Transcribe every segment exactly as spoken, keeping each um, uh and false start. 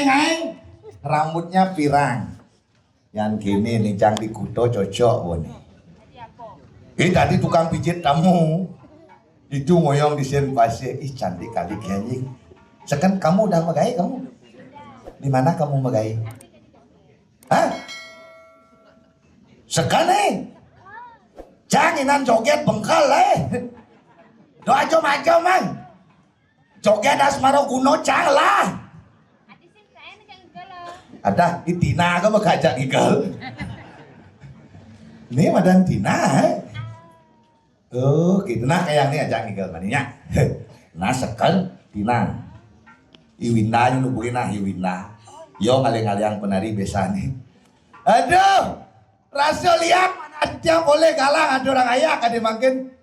Aing, rambutnya pirang. Yang gini nih, cang di kuto cocok, wone. Eh, tadi tukang pijit kamu. Itu ngoyong di sen pasir. Ih, cantik kali kayaknya. Seken, kamu udah megai kamu? Di mana kamu megai? Hah? Seken, eh? Cang, inan joget bengkel, eh? Doa macam, Mang. Joget asmara kuno, cang lah. Ada, itina aku mau ngajak ngigel. Ini madan Tina, eh? Oh, gitu. Nah, kayak ini ajak ngigel maninya. Nah, seken, Tina. Iwinda, ini nubuhin nah, Iwinda. Yo, ngaliang-ngaliang penari biasa nih. Aduh, rasa liang mana tiang boleh galang, ada orang ayah, ada makin.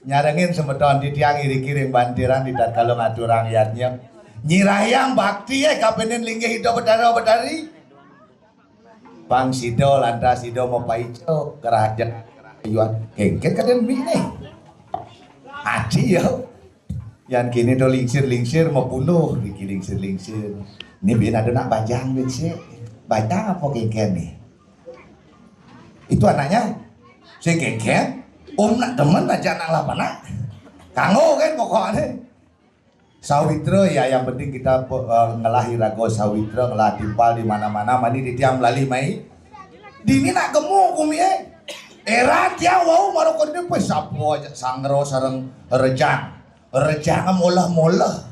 Nyarengin semeton di tiang iri kiring bantiran di tatkala ngaturang yadnya. Nyirahayang bakti, eh, kapenin linggih Ida Betara Betari. Pang sida lantas sida mapaica kerajaan kerayuan. Kengken kaden mine. Aji ya. Yang kini do lingsir-lingsir mapunuh, riki lingsir-lingsir. Ini bin ada nak bajang bin sih. Bajang apa kengken nih? Itu anaknya si kengken. Om nak demen aja anak lah panak. Kanggo kan pokoknya. Sawitra ya, yang penting kita pe- eh, ngelahi raga sawitra, ngelah timpal di mana-mana, mani di tiang melali mai. Dini nak gemu kumi eh. Era tiang wau maro kene pe sapa aja sangro sareng rejang. Rejang molah-molah.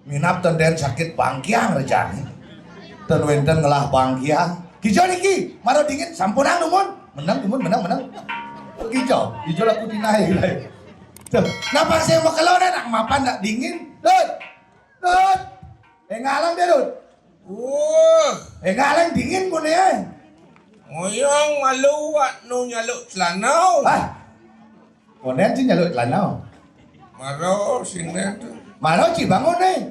Minab tenden sakit bangkiang rejang. Ten wenten ngelah bangkiang. Kijo niki, maro dingin sampunang dumun. Menang dumun, menang, menang. Kijo, kijo laku tinai. Tuh, napa sing makelo nak mapan nak dingin? Dut. Dut. Engalang dia, Dut. Wah, Engalang dingin pun ya. Ngoyong malu wak nu nyaluk celanau. Ah. Konen sih nyaluk celanau. Maro sini tuh. Maro ci bangun nih.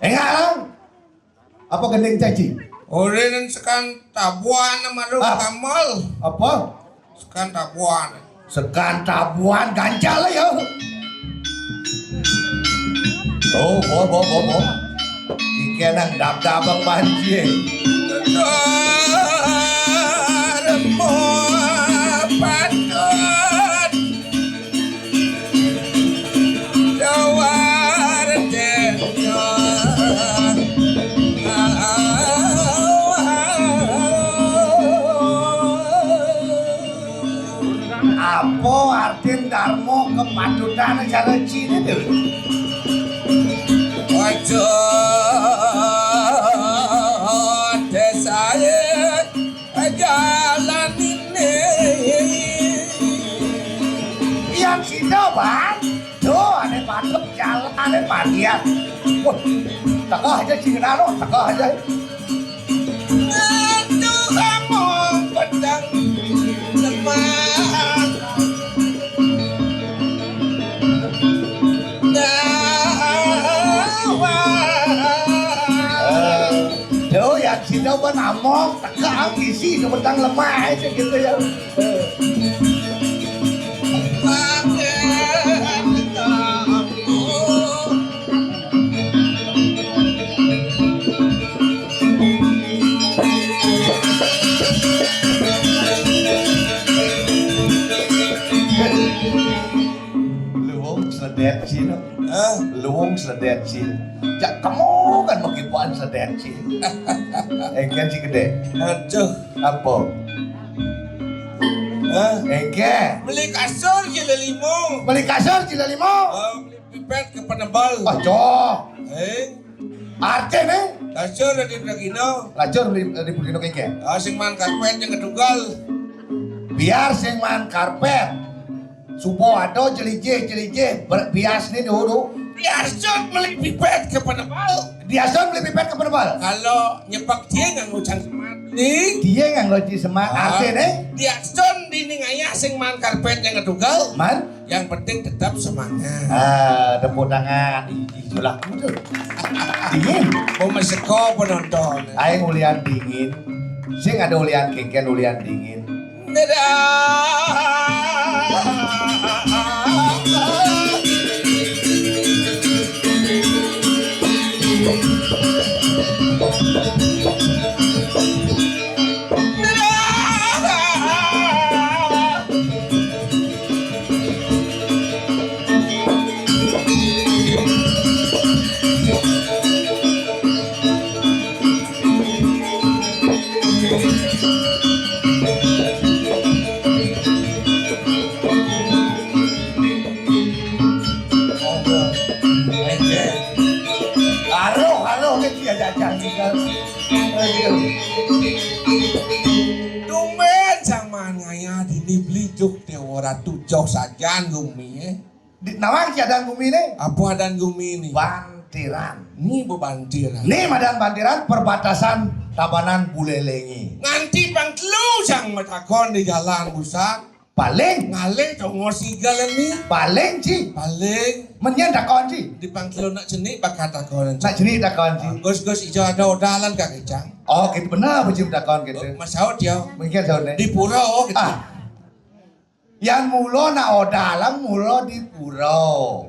Engalang. Apa gending caci? Oren sekan tabuan malu Ah. Kamal. Apa? Sekan tabuan. Sekan tabuan ganjal ya. Oh, bo, bo, bo, bo. Iki nang dab-dab banjir. Patut. Jawar. Apa artin darma kepatutan cara ciri tu? Ojo desain jalan ini. Yang sida, Bang. Duh, ane mantep jalan, ane pandian. Wah, tengah aja sih, kena lo, tengah aja. Aduh, kamu pedang lemah. Duh, yang sida pun among, tegak isi, pedang lemah aja gitu ya. Luwung sedet sih, no. Hah? Luwung sedet sih. Cak kamu kan makin puan sedet sih. Eh, kan si gede. Aduh. Apa? Hah? Engke. Beli kasur jila limo. Beli kasur jila limo. Oh, beli pipet ke penebal. Wah, cok. Eh? Artine? Kasur di Bragino. Kasur di, di Bragino kengke. Ah, sing man karpet yang kedugal. Biar sing man karpet. Supo ada jelijih-jelijih ber- bias ni dulu. Biar sun beli pipet ke penebal. Biar sun beli pipet ke penebal. Kalau nyepak dia nganggo cang semat. Ni? Dia nganggo cang semat. Ah. Artine? Biar sun dini ngayah sing man karpet yang kedugal. Man? Yang penting tetap semangat. Ah, tepuk tangan. Ih, ih, itulah aku tuh. Dingin. Mau meseko penonton. Aing ulian dingin. Sing ada ulian kengken ulian dingin. Dadah. Aroh, aroh, ké dia jajan tinggal. Aduh. Tumben sang maan ngayah dini beli juk dia ora tujoh sajan gumi, eh. Di, nawang ci adan gumi né? Apa adan gumi né? Bantiran. Ni bebantiran. Ni madan Bantiran perbatasan Tabanan Buléléngé. Nganti pang telu sang matakon di jalan busan. Paling. Ngalih tongos igal ni. Paling ci. Paling. Mén nyén takon ci. Di pang telu nak cenik bakal takon. Nak cenik takon ci. Gus-gus ijo ada odalan kak kecang. Oh, gitu bener, bujur takon gitu. Oh, Mas Saud ya. Mungkin Saud né. Di pura, oh, gitu. Ah. Yan mula nak odalan mula di pura.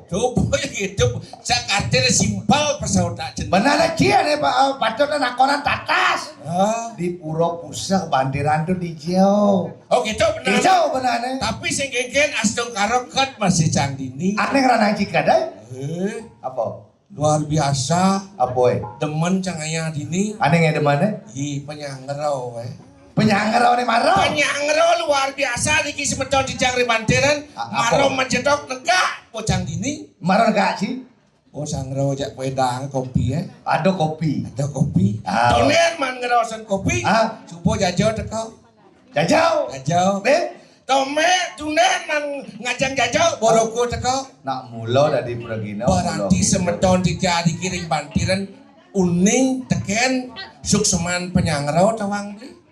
Coba gitu. Sak artiné simpel pesaut tak jenis. Bener lah, ci, ada pa-, patut nakonan tatas. Hah? Di pura puseh Bantiran tuh di jauh. Oh, gitu bener. Di jauh bener né. Tapi sing kéngkén astungkara ket masih cang dini. Ané ngranang ci kadai? Eh? Apa? Luar biasa. Apa, eh? Demen cang ayah dini. Ané ngedemen, eh? Ih, penyanggra, eh. Penyanggra né mara. Penyanggra luar biasa niki semeton tijang ri Bantiran. A-, apa? Mara majedok negak, bocang dini. Mara negak ci. Oh, sanggra jak wedang kopi, eh. Ada kopi. Ada kopi. Ah. Tunen maan ngraosan kopi. Ah. Suba jaja teka. Jajau. Jajau. Bé. Tomé, tunen maan ngajeng jajau, boroku teka. Nak mula dadi pragina. Berarti mula. Semeton tijang ri Bantiran uning tekén suksman penyanggra tawang beli.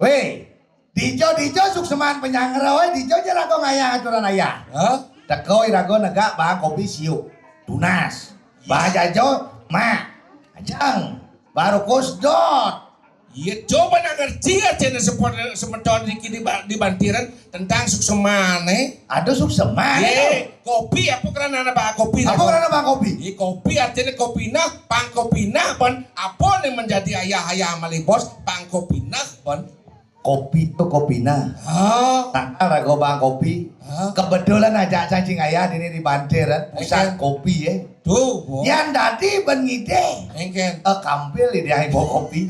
Wéh, dija-dija suksman penyanggra, wéh, dija ja raga ngayah aturan ayah. Hah? Teka iraga negak bang kopi siuk. Tunas. Bang jaja, mak. Ajeng. Baru kusdot. Iya, coba nak ngerti artinya sepot-, semeton niki di ba-, di Bantiran tentang suksemané. Ada sukseman. Yé, itu. Kopi, apa kerana ada bang kopi? Apa kerana bang kopi? Yé, kopi artinya kopi nah, pang kopi nah, pon. Apa nih menjadi ayah-ayah malih bos, pang kopi nah, pon. Kopi tuh kopi nah. Ah. Tangkal raga bang kopi. Ah. Kebetulan aja cacing ayah dini di Bantiran, pusat kopi, ya. Tuh, bo. Yang dadi ben ngidih. Engken. Eh, kampil di dia bawa kopi.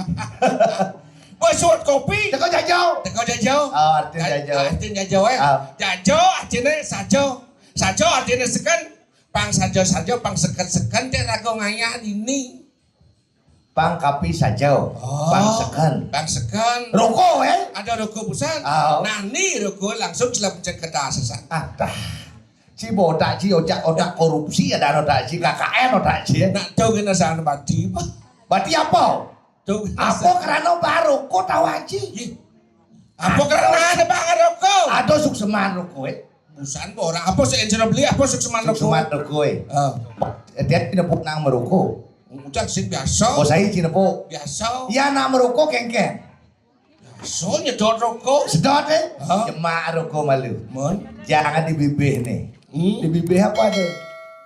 Bosot kopi. Teka jajau. Teka jajau. Ah, artinya jajau. Artinya jajau, eh. Ah. Jajau artinya saja. Saja artinya seken. Pang saja-saja, pang seken-seken, cek raga ngayah dini. Pang kapi saja. Oh. Pang seken. Pang seken. Roko, eh? Ada roko busan. Ah. Nani roko langsung celep cek kertas sasan. Ah, dah. Ci bodak ci ojak otak korupsi ada otak ci K K N otak ci. Nak tahu kena sana bati, Pak. Bati apa? Tuh, apa kerana baru ko tahu aji? Ih. Apa kerana ada bang roko? Ada sukseman roko, eh. Busan orang apa sih yang beli apa sukseman roko? Sukseman roko, eh. Ah. Dia tidak pernah merokok. Ucap sih biasa. Oh, saya cina po. Biasa. Ya nak merokok kengkeng. Biasa nyedot roko. Sedot, eh? Hah? Jemak roko malu. Mon? Jangan di bibir nih. Hmm? Di bibir apa ada?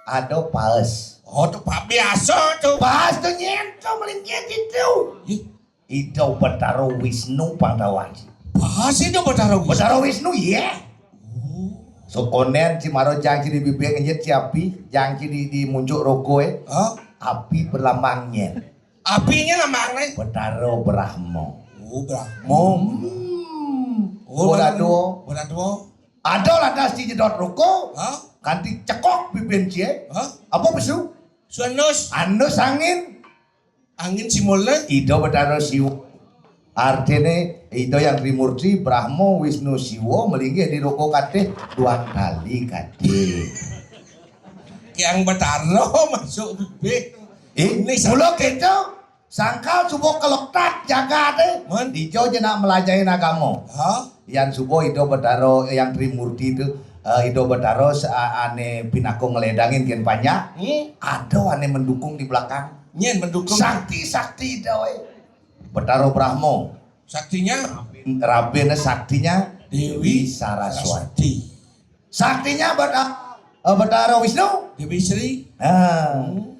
Ada paes. Oh, tu pa-, biasa tu. Paes tu nyentuh melingkit itu. Ih. Ida Betara Wisnu Pandawan. Paes Ida Betara Wisnu. Betara Wisnu, iya. Oh. Sokonen ci maro jang ci di bibir ngenyit ci api, jang ci di, di munjuk roko, eh. Hah? Api berlambang nyen. Apinya lambang né? Betara Brahma. Oh, Brahma. Hmm. Oh, Brahma. Berado. Berado. Ada lantas ci jedot roko. Hah? Kanti cekok bibir ci, eh. Hah? Apa pesu? Suanus. Anus angin. Angin simulé. Ida Betara Siwa. Artiné Ida Yang Trimurti, Brahma, Wisnu, Siwa, melinggih di roko katih, duang tali katih. Yang Betara masuk bibir. Eh, ini mula kita sangkal subuh kelektak jagat, eh. Mon? Dija ja nak melajahin agama. Hah? Yan subuh Ida Betara Yang Trimurti tu, eh, Ida Betara se-, a-, ané pinaka ngeledangin kén panjak. Hmm? Ada ané mendukung di belakang. Nyen mendukung. Sakti-sakti Ida, eh. Betara Brahma. Saktinya? Rabin saktinya Dewi Saraswati. Saktinya Bet-, eh, Betara Wisnu. Dewi Sri. Nah. Hmm.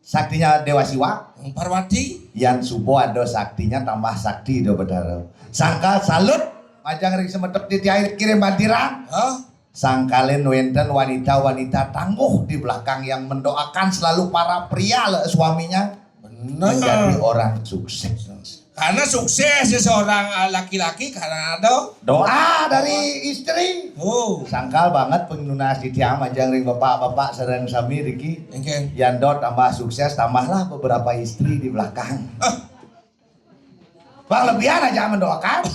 saktinya Dewa Siwa. Parwati. Yan suba ada saktinya tambah sakti do, Betara. Sangkal salut majeng ring semeton titiang kirim bantiran. Hah? Sangkalin wénten wanita-wanita tangguh di belakang yang mendoakan selalu para pria le suaminya Bener. Menjadi orang sukses. Karena sukses seorang, eh, laki-laki karena ada doa dari istri. Oh. Sangkal banget pang nunas titiang majeng ring bapak-bapak sareng sami riki. Nggih. Yan dot tambah sukses, tambahlah beberapa istri di belakang. Ah. Bang, lebihan aja mendoakan.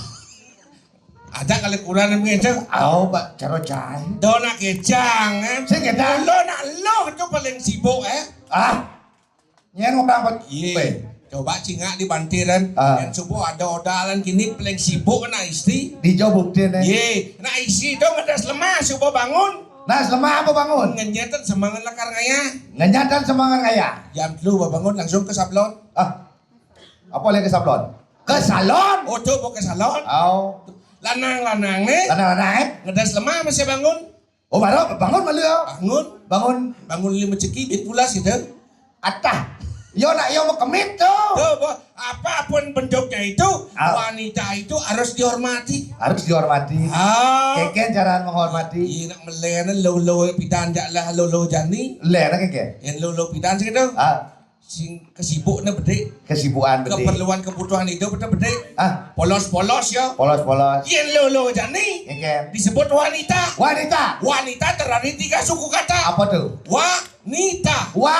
Ada kali kurang yang ngejeng. Oh, Pak, cara cai. Do nak kejang, eh. Sing kejang. Lo nak lo itu paling sibuk, eh. Ah. Nyen orang apa? Iya. Coba cingak di bantiran. Ah. Yang subuh ada odalan kini paling sibuk nak istri. Di jo bukti nih. Iya, nak istri dong ada selemah subuh bangun. Nah, selemah apa bangun? Ngenyatan semangat lekar ngaya. Ngenyatan semangat ngaya. Jam telu bangun langsung ke sablon. Ah. Apa lagi ke sablon? Ke salon. Oh, coba ke salon. Oh. Lanang-lanang nih. Lanang-lanang, eh? Ngedas lemah masih bangun. Oh, baru bangun malu ya? Bangun. Bangun. Bangun lima ceki, bit pulas gitu. Atah. Yo nak yo mau kemit tuh. Tuh, boh. Apapun bentuknya itu, ah, wanita itu harus dihormati. Harus dihormati. Ah. Keken cara menghormati. Iya, nak melena lo lo pidan jak lah lo lo jani. Lena keken. Yang lo lo pidan sih gitu. Ah. Sing kesibuknya bedik. Kesibukan bedik. Keperluan kebutuhan hidup itu bedik. Ah. Polos-polos ya. Polos-polos. Yang lo lo jani. Keken. Disebut wanita. Wanita. Wanita terdiri tiga suku kata. Apa tuh? Wa, nita. Wa.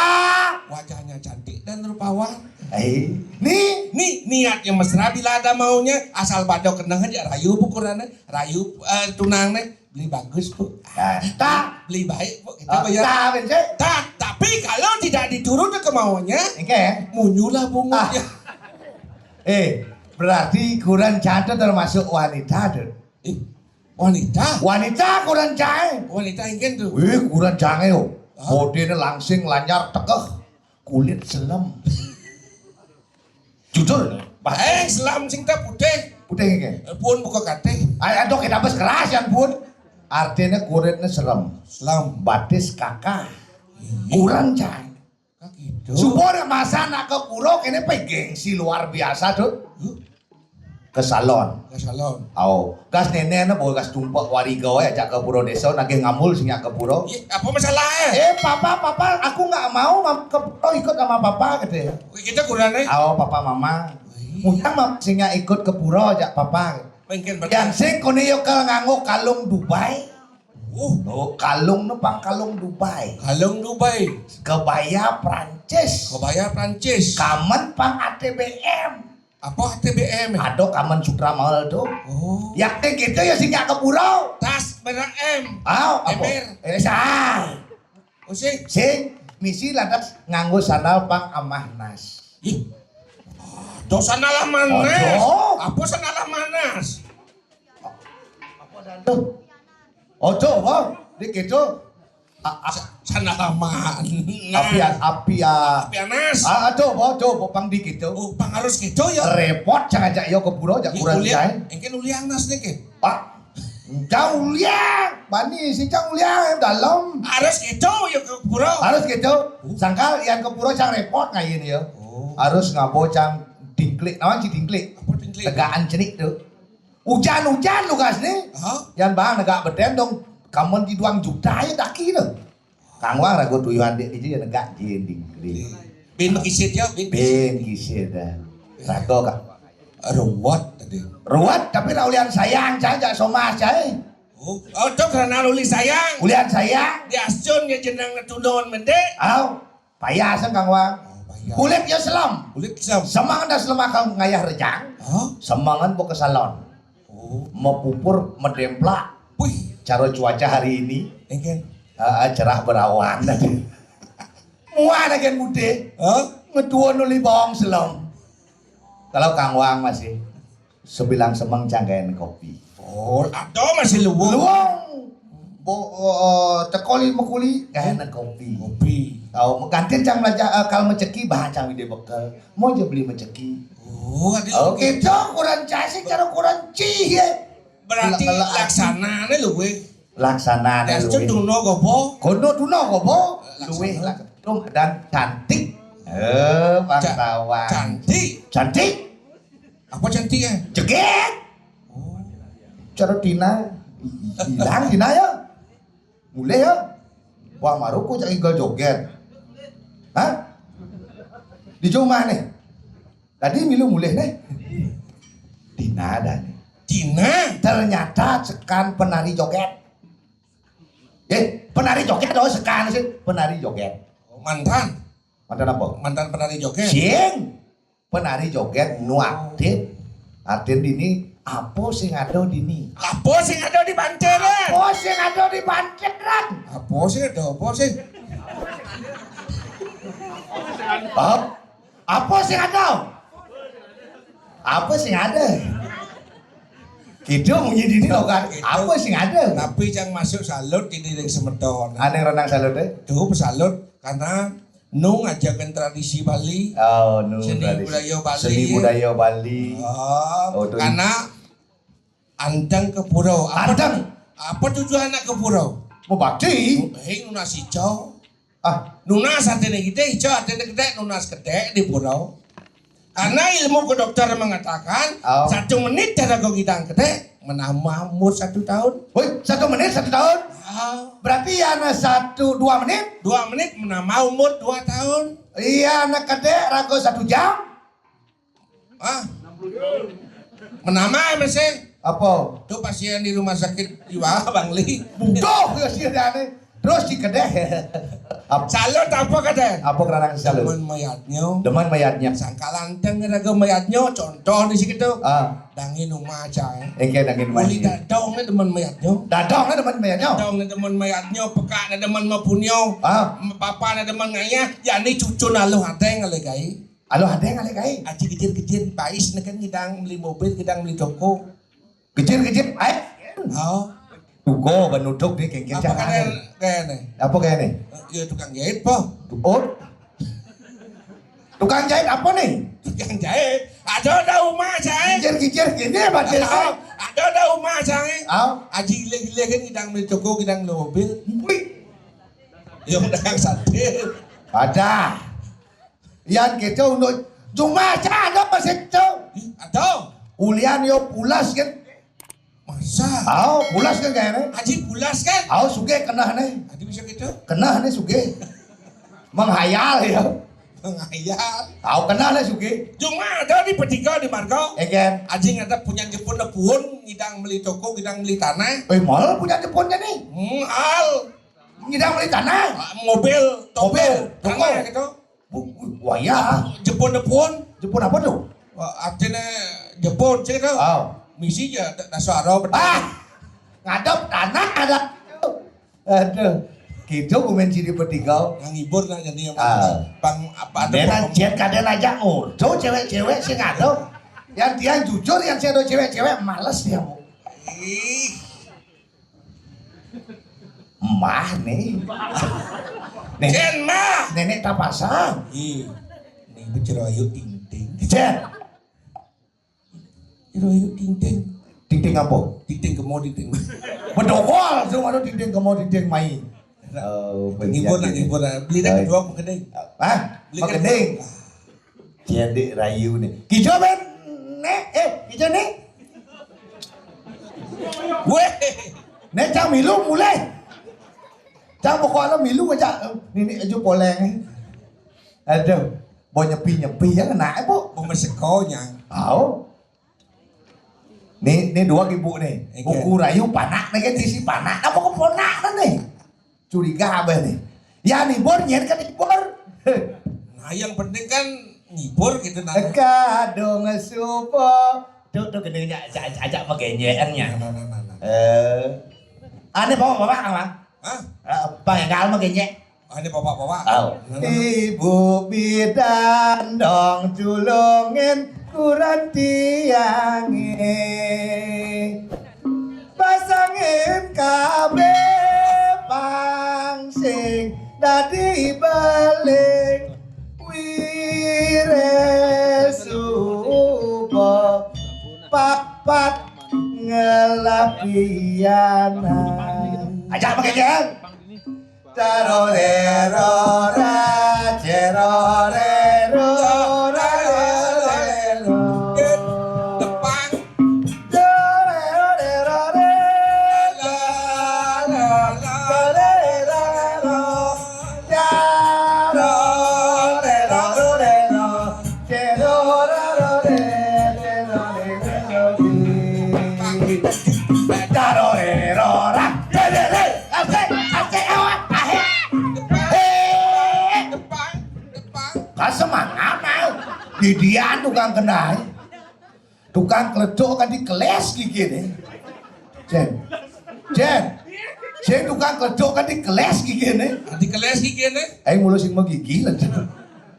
Wajahnya cantik dan rupawan. Eh. Ni. Ni, niatnya mesra bila ada maunya, asal bado kenang aja rayu bukurannya, rayu, eh, tunangnya, beli bagus, Bu. Ah, ta. Beli baik, Bu. Kita, oh, bayar. Ta, bencik. Ta, tapi kalau tidak diturut ke maunya, oke, munyulah bungunya. Ah. Eh, berarti kuran cantik termasuk wanita tuh. Eh, wanita? Wanita kuran cai. Wanita ingin tuh. Eh, kuran cai yo. Hah? Bodene langsing lanyar tekeh. Kulit selem. Jujur. Bah, eh, selem sing ta putih. Putih iki. Eh, pun buka katih. Ay, aduh, kita bes keras yang pun. Artinya kulitnya serem. Selem. Batis kakah. Iya. Kuran cai. Kak gitu. Subuh nak masa nak ke pura kene pe gengsi luar biasa tuh. Huh? Ke salon. Ke salon. Au, gas nenek ne boy gas tumpek wariga ya, ajak ke pura desa nagih ngambul sing nyak ke pura. Iya, apa masalah, eh? Eh, papa, papa, aku nggak mau mam-, ke pura ikut sama papa, katanya. Kita kurang, eh? Au, papa mama. Wih. Mujang mam-, sing nyak ikut ke pura ajak papa. Mungkin betul. Yang sing kono yo kal nganggo kalung Dubai. Uh. Oh, kalung ne pang kalung Dubai. Kalung Dubai. Kebaya Prancis. Kebaya Prancis. Kamen pang A T B M. Apa A T B M? Ada kamen Sutra Mahal tuh. Oh. Yak te gitu ya sing nyak ke pura. Tas merek M. Ah, apa? Ember. Eh, sah. Oh, sing. Sing, misi lantas nganggo sandal pang Amah Nas. Ih. Ada sandal Amah Nas. Ada. Apa sandal Amah Nas? Apa dah tuh? Ojo, Bang. Di gitu. A-, a-, sa-, sandal Amah Nas. Apia-, apia-, Apianas. Ah, aduh, Bang, aduh, Bang, pang di gitu. Oh, pang harus gitu ya. Repot, jangan ajak yo ke pura, ajak kurang ulian, jai. Engke ulian Nas nih, ke? Pak, jauh ulian. Bani, si jauh ulian, dalam. Harus gitu ya ke pura. Harus gitu. Oh. Sangkal yang ke pura, jangan repot ngayin ya. Oh. Harus ngabo cang dingklik. Nawan si dingklik? Apa dingklik? Tegaan cenik tuh. Ujan-ujan lu gas nih. Hah? Yan bang negak beden dong. Kamen di duang juta ya daki tuh. Kang Wang ragu tuyuhan dek itu ya negak jending. Bin kisit ya, bin. Bin kisit dah. Ragu kak. Ruwet tadi. Ruwet tapi nak ulian sayang cai jak somas cai. Oh, oh, tuh karena luli sayang. Ulian sayang. Di Ascun ya jenang tulon mendek. Au. Payah sang Kang Wang. Oh, payah. Kulit ya selam. Kulit selam. Semangan dah selam akan ngayah rejang. Hah? Semangan mau ke salon. Oh. Mau pupur, medemplak. Wih. Cara cuaca hari ini. Engken. Ah, cerah berawan tadi. Muah lagi putih. Hah? Ngeduan uli bawang selam. Kalau Kang Wang masih sebilang semeng cangkayan kopi. Oh, ada masih luwung. Luwung. Bo, eh, tekoli mekuli, kayan kopi. Kopi. Au, menggantin cang belajar, eh, kal meceki, bah cang ide bekel. Mau aja beli meceki. Oh, ada. Oke, cok, kurang cai sih, cara kurang cih ya. Berarti la-, la-, laksanane luwih. Laksanane luwih. Tuno gobo. Kono tuno gobo. Laksana. Luwih lak-, dan cantik. Eh, Bang Ca- Tawang. Cantik. Cantik. Apa cantik ya? Jegit. Oh. Cara Tina. Hilang Tina ya. Mulih ya. Wah, maruku cak igal joget. Hah? Di rumah nih. Tadi milu mulih nih. Tina ada nih. Tina. Ternyata sekan penari joget. Eh, penari joget, oh, sekan sih penari joget. Oh, mantan. Mantan apa? Mantan penari joget. Sing. Penari joget nu aktif. Artin dini, apa sing ada dini? Apa sing ada di Banteran? Apa sing ada di Banteran? Apa sing ada? Apa sing? Apa? Apa sing ada? Apa sing ada? Gitu munyi dini loh kan. Apa sing ada? Tapi yang masuk salut ini yang semeton. Aneh renang salut deh. Tuh pesalut karena nu ngajarkan tradisi Bali. Oh, nu seni tradisi. Budaya Bali. Seni budaya Bali. Oh, oh, tuh. Karena anteng ke pura. Apa, anteng. Apa tujuan anak ke pura? Mau bakti. Hing nunas ijo. Ah, nunas artinya gede, ijo artinya gede, nunas gede di pura. Karena ilmu kedokteran mengatakan, oh, satu menit cara kau ngidang gede menambah umur satu tahun. Woi, satu menit satu tahun? Ah. Berarti ya, nah, satu dua menit? Dua menit menambah umur dua tahun. Iya, anak gede rago satu jam. Ah. Menambah masih. Apa? Tuh pasien di rumah sakit jiwa Bangli. Butuh ya sih ada aneh. Terus di kedeh. Salut apa kedeh? Apa keranang salut? Demen mayatnya. Demen mayatnya. Sangka lanteng raga mayatnya. Contoh di situ. Ah. Dangin rumah aja. Engke dangin rumah. Uli dadongnya demen mayatnya. Dadongnya demen mayatnya. Dadongnya demen mayatnya. Pekaknya demen mapunyo. Ah. Papanya demen ngayah. Ya ini cucu naluh ateng kali kai. Alo ada yang alek ae. Aji kecil-kecil pais kan ngidang beli mobil, ngidang beli toko. Kecil-kecil ae. Oh. Tuko benuduk dia kengkeng. Apa kaya nih? Apa kaya nih? Ya tukang jahit po. Oh. Tukang jahit apa nih? Tukang jahit. Ada ada rumah saya. Kecil-kecil gini baca. Ada ada rumah saya. Oh. Aji gile-gile kan ngidang beli toko, ngidang beli mobil. Wih. Ya dagang sate. Ada. Yan gitu untuk cuma aja ada masih tuh. Ada. Ulian yo pulas kan. Masa? Aw, pulas kan kayaknya. Aji pulas kan? Aw, suge kena nih. Aji bisa gitu? Kena nih suge. Menghayal ya. Menghayal. Aw, kena nih suge. Cuma ada di petiga di marga. Eh kan? Aji ada punya Jepun pun, ngidang beli toko, ngidang beli tanah. Eh, mal punya Jepunnya nih. Hmm, al. Ngidang beli tanah. Ah, mobil, toko. Mobil, toko. Tanah gitu. Wayah. Jepun-jepun. Jepun apa tuh? Artinya Jepun sih tuh. Oh. Misi ya dasar apa? Ah, ngadep tanah ada. Aduh, gitu komen sini bertiga. Yang ngibur lah jadi yang ah. Bang apa ada? Jen kadang aja ordo cewek-cewek sih ngadep. Yang dia jujur yang saya cewek-cewek males dia bu. Ih. Mah nih. Nih. Jen mah. Nenek tak pasang. Ih. Nih bicara ayu ting ting. Jen. Bicara ayu ting ting. Ting ting apa? Ting ting kemo ting ting. Bedogol semua tuh ting ting kemo ting ting mai. Oh, ngibur lah ngibur lah. Beli dah kedua apa kedai? Hah? Beli kedai. Jadi rayu nih. Kijo ben nek eh kijo nih. Weh, nek cang milu mulai. Cang pokoknya milu aja nini aja poleng. Aduh, mau nyepi nyepi ya kena bu. Mau mesekonya. Tahu. Nih, nih dua ibu nih. Buku rayu panak nih kan sisi panak. Apa keponak nih? Curiga apa nih? Ya nibur nyen kan nibur. Nah, yang penting kan nibur gitu nah. Kadung supo. Tuh tuh gini aja aja aja magenyeannya. Nah, nah, nah, nah. Eh. Ane bawa bawa apa? Hah? Eh, Bang Egal magenye. Ane bawa bawa. Oh. Nah, nah, nah. Ibu bidan dong tulungin kuran tiange. Pasangin kabeh pangsing dadi beling wire suba papat ngelapianan. Aja pakai kan? Tarore rora cerore Didian tukang kenai. Tukang kledok kan dikeles giginé. Jén. Jén. Jén tukang kledok kan dikeles giginé. Dikeles giginé. Ayo mulu sing mau gigi lho.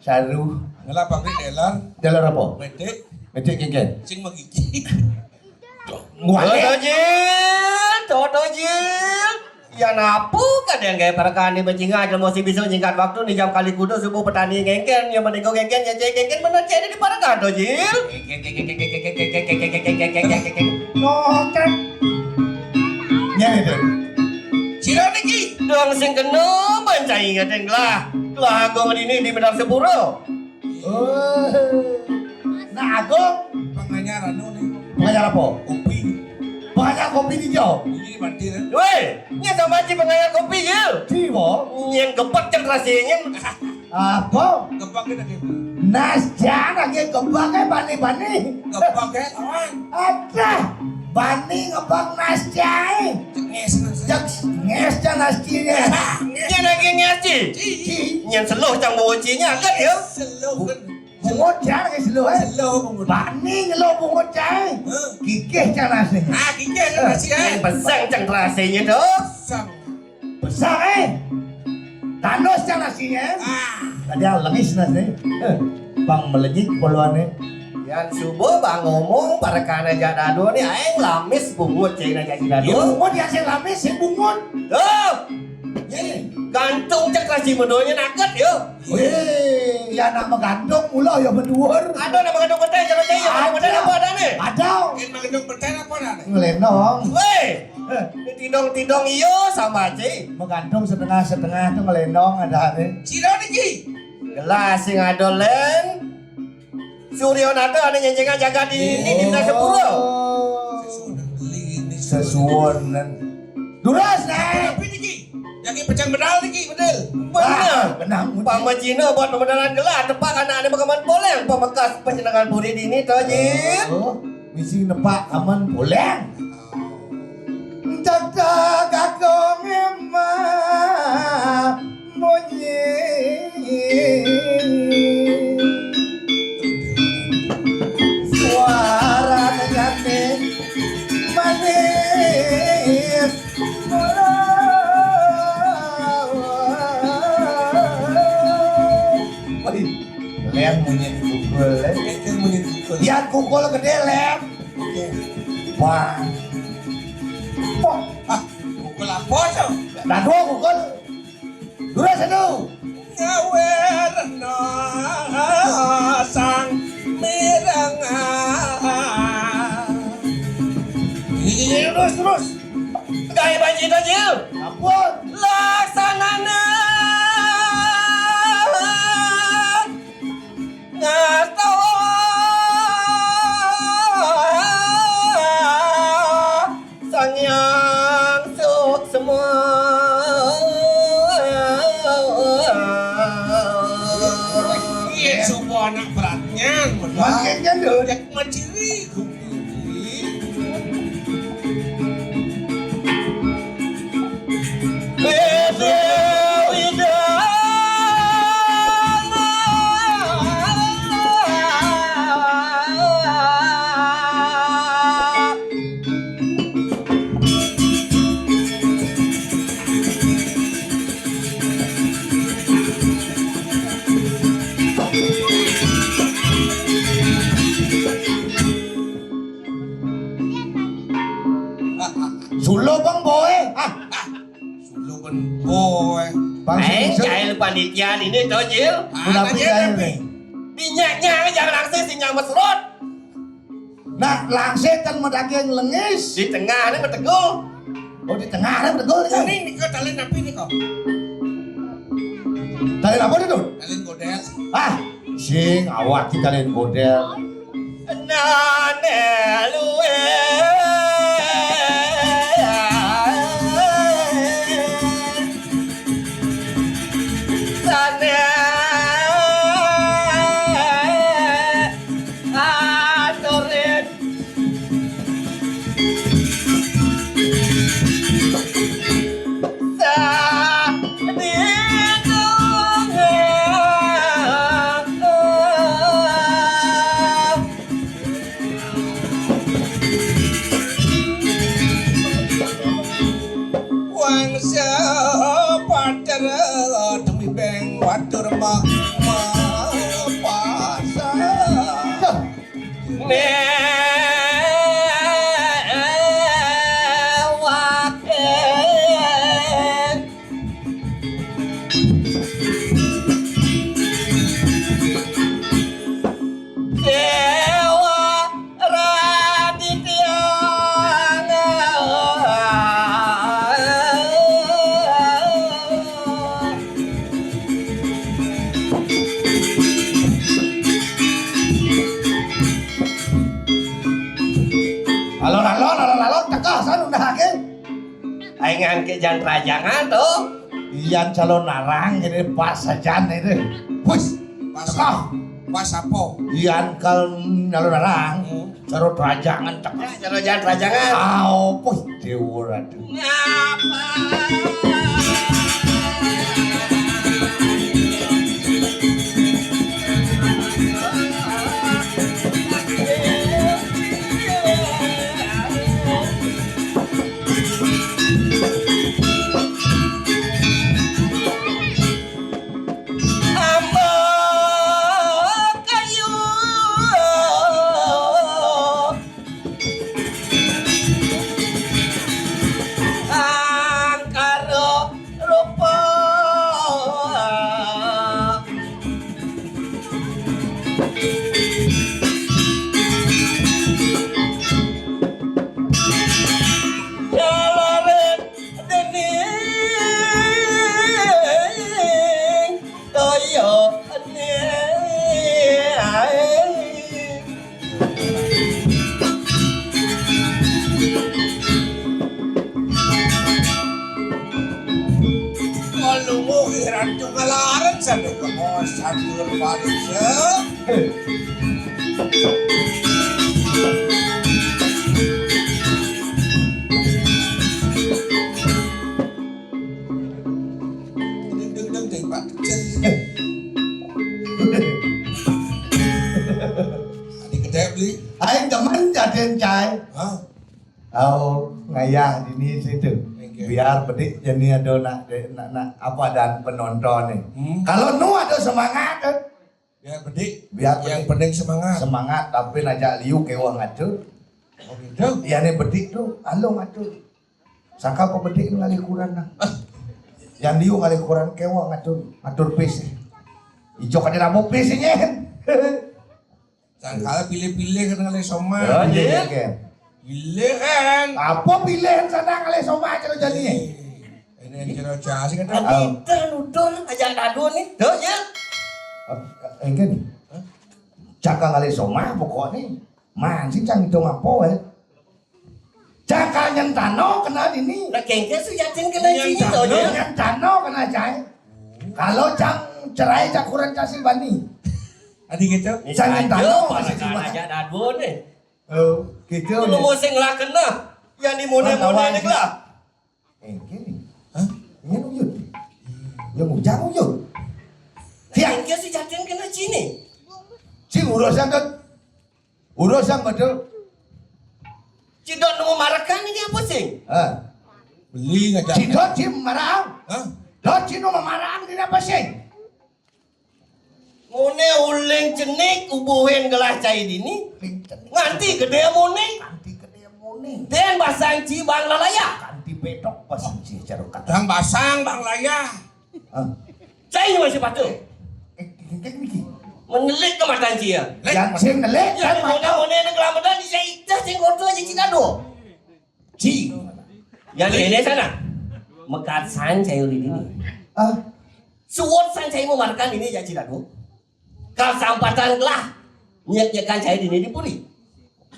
Saru. Ngelapang di dealer. Dealer apa? Medik. Medik kéngkén. Sing mau gigi. Nguatin. Toto Jil, Toto Jil. Ya napu kadang gaé parekané bajingan, aja mesti bisa nyingkat waktu nih jam kali kudu subuh petani kéngkén, yang menengok kéngkén, ya cek kéngkén bener cek di parekan to Jil. Ngoten. Nyén itu. Sira niki dong sing kena bancai ngaten gelah. Gelah agung dini di Medan Sepuro. Oh. Nah, Agung. Penganyar anu nih. Penganyar apa? Kopi. Penganyar kopi di Jo. Ini di Bantir. Woi, ini sama si penganyar kopi ya. Di wo. Yang gepek yang rasanya. Apa? Gepek kita gitu. Nas jan lagi gepek kayak bani-bani. Gepek kayak lawan. Ada. Bani ngebang nas jaé. Cek nges, nges. Cek nges jan nas jaé. Nyén lagi nges, Ci? Ci. Nyén seluh cang bungut Ci nya, angkat ya. Seluh kan. Bungut jan lagi seluh, eh. Seluh bungut. Bani ngeluh bungut jaé. Hah? Gigih jan nasé. Ah, gigih jan nasé, eh. Nyén peseng cang rasanya tuh. Sang. Besar, eh. Tandus jan nasiné. Ah. Tadi lengis nasiné. Eh, Bang melenyit poloané. Yan subuh Bang ngomong parekané jak dado nih aing lamis bungut cina jak dado. Ya bungut ya sing lamis sing bungut. Tuh. Ini gantung cek kasih mendonya naket yo. Wih, ya nama gantung mula ya menduur. Ada nama gantung petai jangan cai ya. Ada. Gantung petai apa ada nih? Ada. Ini gantung petai apa ada nih? Ngelenong. Wih. Tidong-tidong iyo sama aja. Menggantung setengah-setengah tuh ngelendong ada nih. Sira niki. Gelas sing adol lén. Suryo Nata ada nyenjengan jaga di ini di Sepuro. Sesuwun. Durus nah. Tapi niki. Yang pecah bedal niki bedil. Benar. Benar. Pamacina buat pembedalan gelas tepak anak ada pekaman poleng pemekas penyenangan puri dini to Jil. Oh, misi nepak aman poleng. Dada kakung emah munyi. Suarane nyane manis. Wih, Lem munyi pukul, eh. Itu munyi pukul. Yan pukul gedé, Lem. Oke. Wah. Wah. Ah, pukul apa, Cok? Dah dua pukul. Durus anu. Ngawerna sang mireng. Iya, iya, terus, terus. Gawe banci to, Jil. Ampun. Laksanana. Ngastawa Sang Hyang Suksma. Iya, semua anak beratnya, makin kan deh. Menciri. Suluh bang boy. Ah, ah. Suluh bang boy. Bang, eh, suluh. Cair panitian ini to, Jil. Munafik cair nih. Minyaknya jangan langsung si nyang mesrut. Nah, langsung kan medaging lengis. Di tengah ini metegul. Oh, di tengah ini metegul nih. Ini nih kok tali napi nih kok. Tali apa itu? Tali godel. Ah, sing awak kita lain godel. Nane luwe. Sane aturin. Jangan ke jan rajangan tuh. Iyan calon arang ini pas sajan ini. Wis, pas, pas apa? Iyan kal calon arang. Hmm. Calon rajangan cak. Ya, calon jan rajangan. Au, puh, dewa ratu. Ngapa? Ambo kayu angkara rupa. Jalaran dening toyone. Malunguh iran tungalaran sampai ke bawah sadur balik se. Deng, deng, deng, deng, Pak. Adi gedé beli. Aing demen jadin cai. Hah? Au, ngayah dini situ. Oke. Biar bedik jani ada nak, nak, nak apa dan penonton nih. Hmm. Kalau nu ada semangat tuh. Biar bedik. Biar yang bedik. Penting semangat. Semangat, tapi najak liu kewah ngatur. Oh gitu. Iya nih bedik tuh, alo ngatur. Sangka apa bedik ngalih kuran nah. Yang liu ngalih kuran kewah ngatur, ngatur pis. Ijo kada rambut pis nyen. Sangkal pilih-pilih kan ngalih somah. Oh, iya, iya, iya. Pilih kan. Apa pilihan sana ngalih somah aja lo jadi. Ini yang kira cah sih kan. Kita nutur aja dadu nih. Tuh, ya. Enggak nih. Hah? Cakang ngalih somah pokoknya. Man sih cang itu ngapo ya. Cakang nyentano kena dini. Lah kengke sujatin kena sini tuh, ya. Nyentano kena cai. Kalau cang cerai cak kurang kasih bani. Adi gitu. Cang nyentano masih cuma. Aja dadu nih. Oh, gitu. Lu mau sing lah kena. Yang di mone-mone nih lah. Eh, gini. Hah? Ini uyut. Yang ujang uyut. Tiang. Yang sujatin kena sini. Si urusan tuh. Urusan betul. Cidot nu memarekan ini apa sih? Hah? Beli ngajak. Cidot si memarang. Hah? Dot si nu memarang ini apa sih? Mone uling cenik ubuhin gelah cai dini. Nganti gede mone. Nganti gede mone. Den basang ci bang lalaya. Nganti bedok basang ci carukat. Bang basang bang laya. Hah? Cai masih patuh. Eh, eh, eh, niki. Menelik ke mata ci ya. Yang sing nelik yang kan mata. Mone mone nang kelametan di cai teh sing kotor aja cina do. Ci. Yang ini sana. Mekat san cai uli dini. Ah. Suwot san cai memarkan ini ya cina do. Kasampatan lah nyek-nyekan cai dini di puri.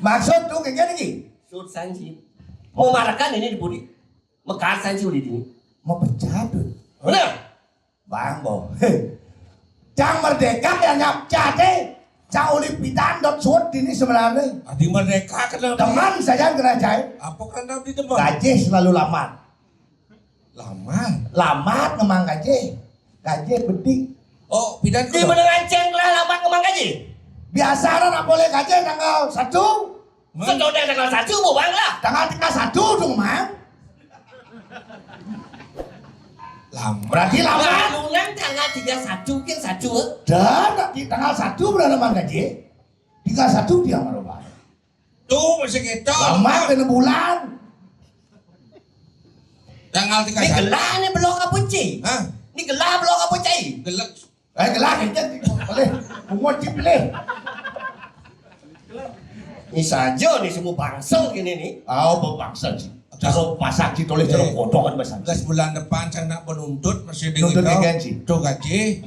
Maksud tuh kayak gini. Sut sanji. Mau marakan ini di puri. Mekar sanji udah dini. Mau pecah tuh. Bener. Bang bo. Cang merdeka yang nyap cate. Cang uli pidan dot sut dini sebenarnya. Adi merdeka kena. Teman saya kena cai. Apa kena di teman? Gaji selalu lama. Lamat. Lamat ngemang gaji. Gaji bedik. Oh, pidan. Di menengan ceng lah lamat ngemang gaji. Biasa orang nak boleh gaji tanggal satu. Sedodeng tanggal satu buang lah. Tanggal tiga satu dong mang. Lamat. Berarti lamat. Lalunan tanggal tiga satu kan satu. Dan di tanggal satu berapa ngemang gaji? Tiga satu dia marubah. Tuh masih kita. Lama kena bulan. Tanggal tiga. Ini gelah ni belum apa cik? Hah? Ini gelah belum apa cik? Gelah. Eh gelah ni jadi boleh. Umur cik boleh. Ini saja ni semua bangsa gini ni. Oh, berbangsa cik. Kalau pasang cik tulis dalam kodokan pasang. Gas bulan depan saya nak penuntut masih. Nuntut dengan cik. Tuh gaji.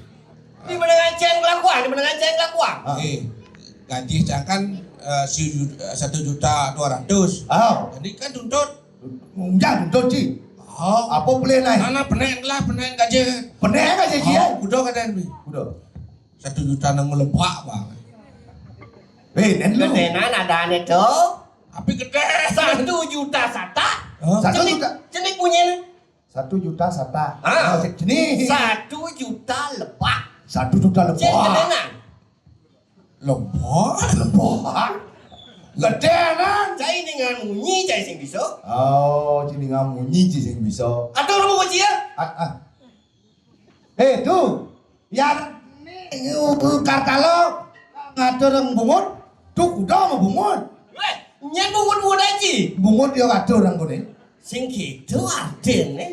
Di menengan ceng kelakuan, di menengan ceng kelakuan. Ah. Eh, gaji jangan eh, si ju- eh, satu juta dua ratus. Oh. Jadi kan tuntut. Enggak tuntut sih. Oh. Apa boleh naik? Nah, nah, penek lah, penek gaji. Penek gaji dia. Oh, udah kata Henry. Udah. Satu juta nang melebak, Bang. Eh, nen lu. Gedenan ada ane to. Tapi gede. Satu juta satak. Hah? Satu juta. Cenik bunyi ni. Satu juta satak. Ah. Oh, cek sini. Satu juta lebak. Satu juta lebak. Cek gedenan. Lebak? Lebak. Gedenan. Cai ningan munyi, cai sing bisa. Oh, cai ningan munyi, cai sing bisa. Atur mau cia? Ah, ah. Eh, tu. Yang ni, uh, Kartalo ngatur yang bungut. Tu kuda mau bungut. Weh, nyen bungut-bungut aja. Bungut dia ngatur yang kuning. Sing gitu artinya.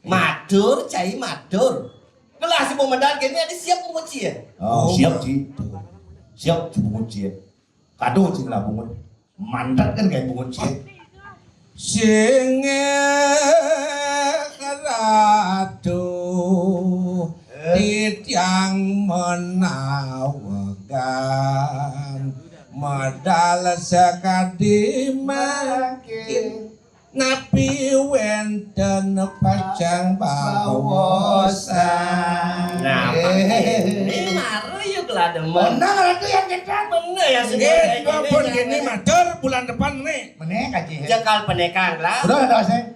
Matur, cai matur. Gelah si bungut dan kini ada siap bungut cia. Oh, siap, Ci. Siap, Ci, bungut cia. Kado, Ci, lah bungut. Mantap kan kayak bungut cia. Sing ratu titiang menawegan medal sakadi mangkin. Napi wenten pacang bawosan. Nah, ini mara yuk lah demen. Benar, Ratu yang kita. Benar ya, semua. Eh, kayak gini, pun ya. Gini, matur bulan depan nih. Menek aja. Cekal penekang lah. Udah, udah, saya.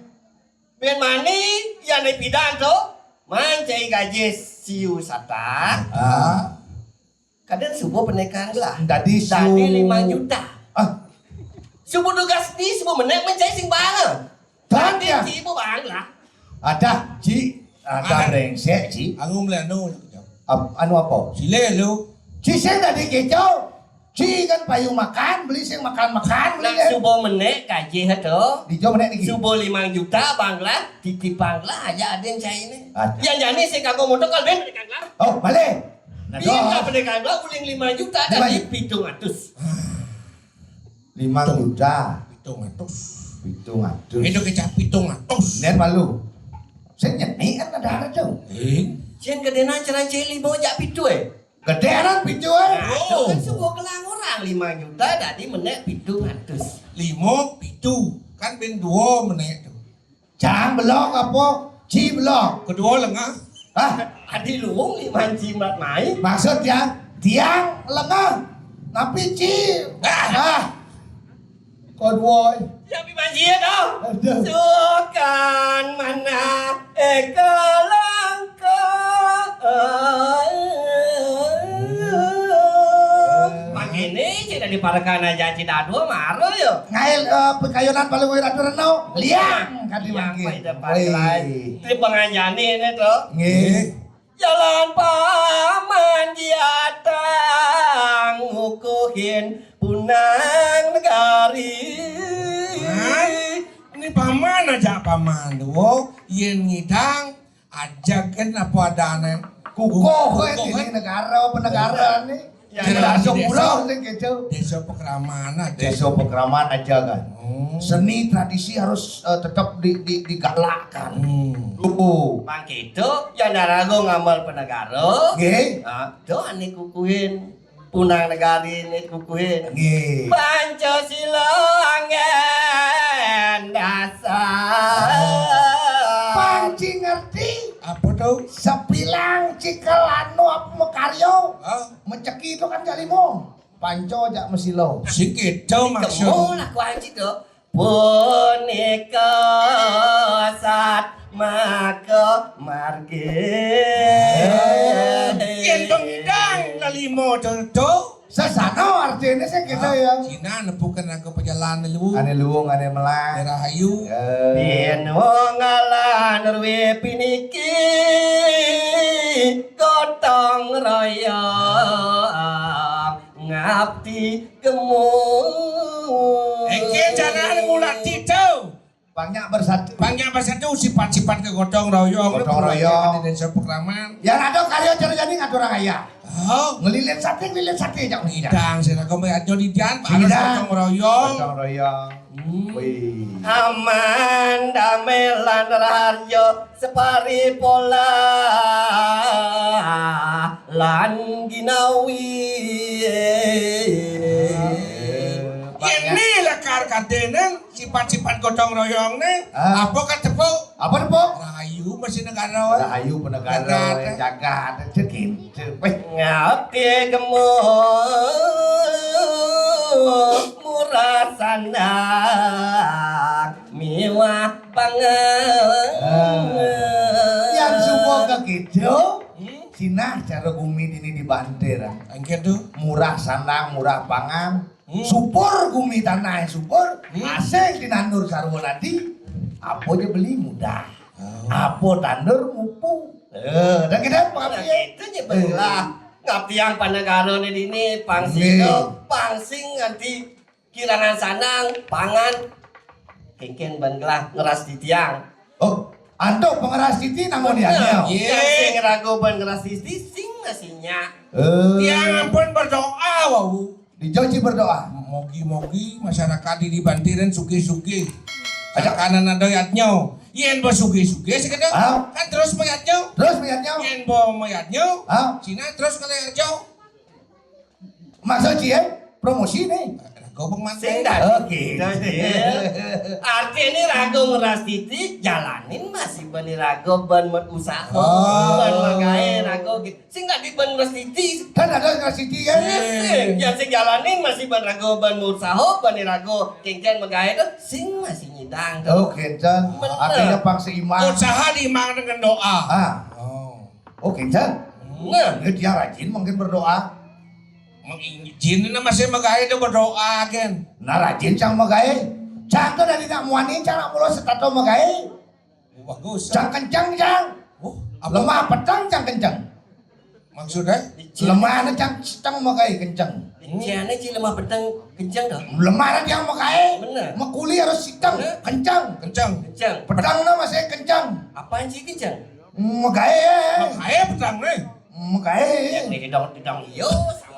Ben mani, ya nih pidan tuh. Mancai gaji siu satak. Ah. Kadang subuh penekang lah. Dadi su- Dadi lima juta. Ah. Subuh tugas ni, subuh menek mancai sing bang. Tadi ya. Ci ibu bang lah. Ada, Ci. Ada brengsek, Ci. Anu meli anu. Ap-, anu apa? Sile lu. Ci sing dadi kicau. Ci kan payu makan, beli sing makan-makan, beli. Nak subuh menek gaji tu. Dijo menek niki. Subuh lima juta bang lah, titipang lah aja ada yang cai ni. Ada. Yang jani sing kagak motor kalau ben penekang lah. Oh, balik. Nah, iya, penekang lah, uling lima juta, lima juta. Dadi pitung atus. Lima juta. Pitung atus. Pitung atus. Itu kecap pitung atus. Nen malu. Saya nyenik kan ada-ada tu. Eh? Sian gedenan cerai cili bawa jak pitu, eh. Gedenan pitu, eh. Nah, tu kan subuh kelang orang lima juta, dadi menek pitung atus. Lima, pitu. Kan ben dua menek tu. Cang belok apa? Ci belok. Kedua lengah. Hah? Adi luung lima ci mat mai. Maksud ya, tiang lengah. Tapi ci. Ah. Ah. Kedua. Siapa manjir tu? Aduh. Sukan mana eka langka. Makini ci dadi parekan aja ci dadua mara ya. Ngail, eh, pekayunan paling wira ratu reno. Liang kadi mangkin. Di penganjani ini tu. Nggih. Jalan paman jiatang ngukuhin punang negari. Hah? Ini paman aja paman tu. Yen ngidang aja kan apa adane. Kukuh, eh, ini negara apa negara ni? Ya, jelas di desa. Desa Pekraman aja. Desa Pekraman aja kan. Hmm. Seni tradisi harus, eh, tetap di, di, digalakkan. Hmm. Tuh. Mang gitu, ya narago ngamal penegara. Nggih. Ah, tuh ane kukuhin. Punang negari ini kukuhin. Nggih. Pancasila anggen dasar. Panci ngerti? Apa tuh? Sepilang cikel anu apa mekaryo? Hah? Meceki itu kan jalimo. Panco jak mesilo. Sing gitu maksud. Kemu lah ku anji tu. Punika sat maka margi. Yen pengidang lelimo tentu. Sesano artinya sih gitu ya. Cina nepukan aku pejalan luwung. Ane luwung, ane melah. Daerah Ayu. Eh. Yen wong alan ruwe piniki gotong royong. Ngabdi kemu. Engke jangan ngulati tu. Banyak bersatu. Banyak bersatu, sifat-sifat kegotong royong. Gotong royong. Di Desa Pekraman. Yang ada karya cara jadi ngatur raya. Oh. Ngelilit sate, ngelilit sate jak udah. Idang sira kau aja di jan, balas gotong royong. Gotong royong. Hmm. Wih. Aman, damai, lan raharjo, separi pola lan ginawi. Ini lekar kadenen sifat-sifat gotong royong ne. Ah. Apa kan tepuk? Apa, Pok? Rahayu masih negara. Rahayu penegara, jagat, jagat. Cek gitu. Weh. Ngabdi gemu murah sandang miwah pangan. Ah. Yang suba ka kidul, hmm? Sinah cara gumi dini di Banté, ah. Engké to? Murah sandang, murah pangan. Hmm. Subur gumi tanah subur, hmm? Asih tinandur sarwa nadi, apa ja beli mudah. Oh. Apa tandur mupu. Eh, dah kita pengabdi. Nah, gitu nya, eh. Belah. Ngabdiang panegara né dini, pang sing, nggih, pang sing nganti kirangan sandang, pangan. Kénkén ban gelah ngeras titiang. Oh, antuk pangeras titi namun ya. Bener. Yé. Yang sing raga ban ngeras titi, sing masih nyak. Eh. Tiang ampun berdoa, wau. Dija ci berdoa. Mogi-mogi masyarakat di Banté sugih-sugih. Aja. Sakanan ada yadnya. Yén ba sugih-sugih sekedar. Ah. Kan terus mayadnya. Terus mayadnya. Yén ba mayadnya. Ah. Cina terus kalau yadnya. Maksud ci, eh? Promosi nih. Raga pengmanten. Sing dah. Oke. Artinya raga ngeras titi, jalanin masih bani raga ban usaha, oh, ban magaé raga gitu. Sing nggak di ban ngeras titi. Kan ada ngeras titi, kan? Sing. Sing. Ya, sing jalanin masih ban raga ban usaha, bani raga kénkén magaé to, sing masih nyidang to. Oh, kénkén. Bener. Artinya pang seimbang. Usaha diimbang dengan doa. Ah. Oh. Oh, kénkén. Nah. Dia, dia rajin mungkin berdoa. Mengizin na masih magaé to berdoa, kén. Nah, rajin cang magaé. Cang to dari nak muani, cang nak mula setata magaé. Oh, bagus. Cang kenceng, cang. Oh, apa? Lemah peteng, cang kenceng. Maksudnya? Lemah na cang seteng magaé kenceng. Cenah ci lemah peteng kenceng to. Lemah na cang magaé. Bener. Makuli harus seteng, bener, kenceng. Kenceng. Kenceng. Peteng na masih kenceng. Apaan sih kenceng? Magaé. Magaé peteng nih. Magaé. Yang didong-didong, yo, sama.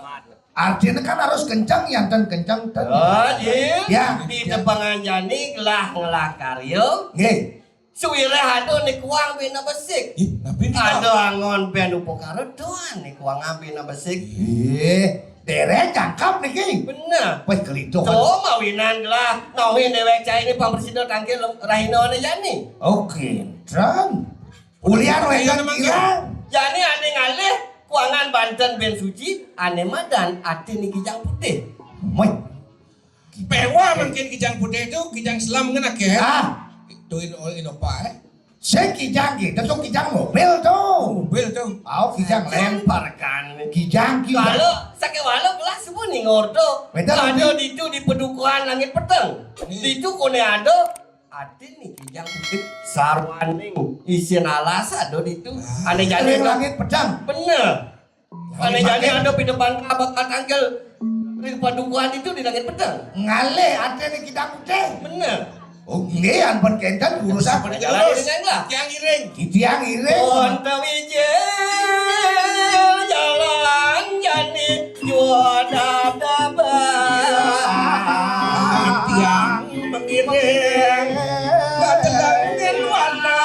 Artinya kan harus kenceng, yanten kenceng, ten. Oh, Din. Ya. Di tepangan jani gelah ngelah karya. Nggih. Suwireh ada né kuang bina besik. Ih, napi nih? Ada angon bén upakara doan né kuang bina besik. Ih, derek cangkap niki. Bener. Wéh, kelito. To mawinan gelah, nauhin déwék cai né pamresida tangkil rahina ané jani. Oke, Tran. Ulian wénten kirang. Jani ané ngalih kuangan banten bén suci, ané madan ati niki jang putih. Wéh. Péwa mangkin kijang putih to, kijang selam ngenak ya. Ah. Tuin ol inopa, eh. Sing kijang gitu, to kijang mobil to. Mobil to. Au, kijang lempar kan. Kijang, kijang. Kalau sakéwala gelah semua ningur to. Betul. Ada ditu di padukuhan Langit Peteng. Hmm. Ditu koné ada, ati nih kijang putih sarwaning isin alas ada ditu. Ah. Ané jani Langit Peteng. Bener. Ané jani ada pidepan bakal tangkil ring padukuhan itu di Langit Peteng. Ngalih ati né kijang putih. Bener. Oh, nggih, ampun kénten urusan. Jalan ini lah. Tiang iring. Tiang iring. Wonten wijil jalan jani juara dabar. Tiang mengiring. Batelan warna.